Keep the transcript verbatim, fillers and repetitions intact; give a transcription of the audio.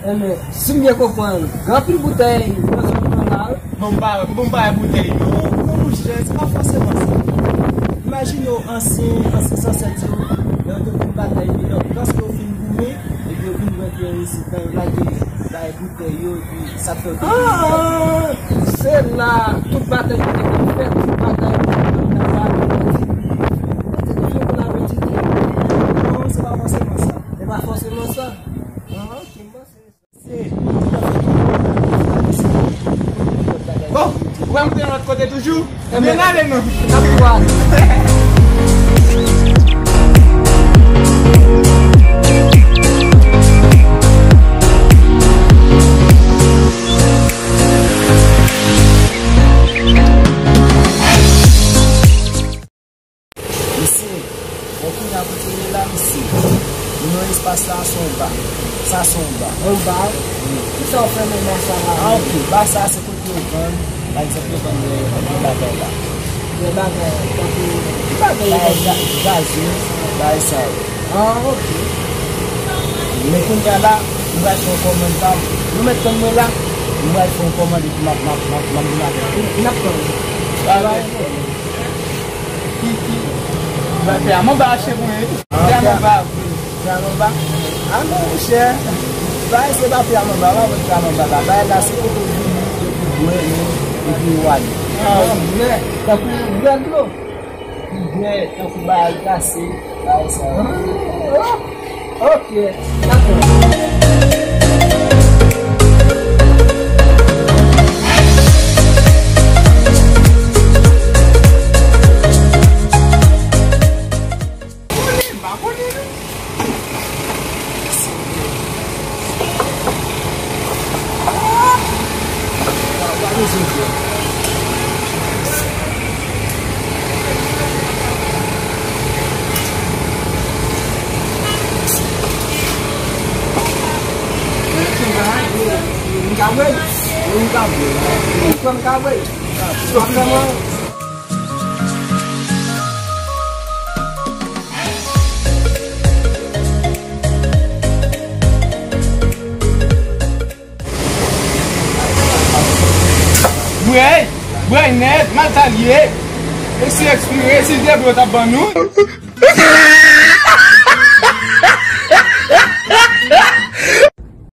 Enben, si m byen konprann, gen anpil boutèy nan zòn nan la, wi. Bon, m pa, bon, m pa wè boutèy, non. Non, monchè, se pa fòseman sa. Imajine w ansyen, ansyen zansèt yo, lè yo te konn batay, epi lè, lòske yo fin goumen, epi yo vin wè ke isit, la, yo lage bay boutèy yo, epi sa k fè yo te vin. Ah, se la tout batay yo te konn fèt, tout batay yo te konn nan batay. Se te fè pou la petite. Non, se pa fòseman sa. Se pa fòseman sa. Ah, ok, m panse. Bon, ou pral monte yon lòt kote toujou? Ebyen, ale non. N ap pran. Mesye, bon, kounye a kote nou ye la, mesye. Nou nan espas la, se yon ba. Sa se yon ba. Yon ba? Wi. Kisa w fè nan ba sa la? Ah, ok. Ba sa, se kote yo vann, pa egzanp, yo vann de, de bagay la. De bagay, tankou, ki bagay yo vann? Bagay, gazo, bagay sa yo. Ah, ok. Men kounye a la, m pral fè yon kòmann pa m. Nou mèt tann mwen la, m pral fè yon kòmann epi m ap, m ap, m ap, m ap vin avè w. N ap tann. Ki, ki, ba, pè a manba achte pou mwen. Ah, pè a manba, wi. Pè a manba? Ah, non, monchè. Bagay se pa pè a manba, pa vòt pè a manba la. Bagay la, se kote w vini, epi bwè, men, epi w ale. Ah, wi. Tankou bwè dlo. Bwè, tankou bagay kase, bagay sa yo. Ah, ok. Dakò. M ka bwè l? Wi, m ka bwè l. Ou kwè m ka bwè l? Sa vrèman. Bwè, bwè nèt, mal sa l ye. E si ekspire, si l te vle, yo t ap ban nou.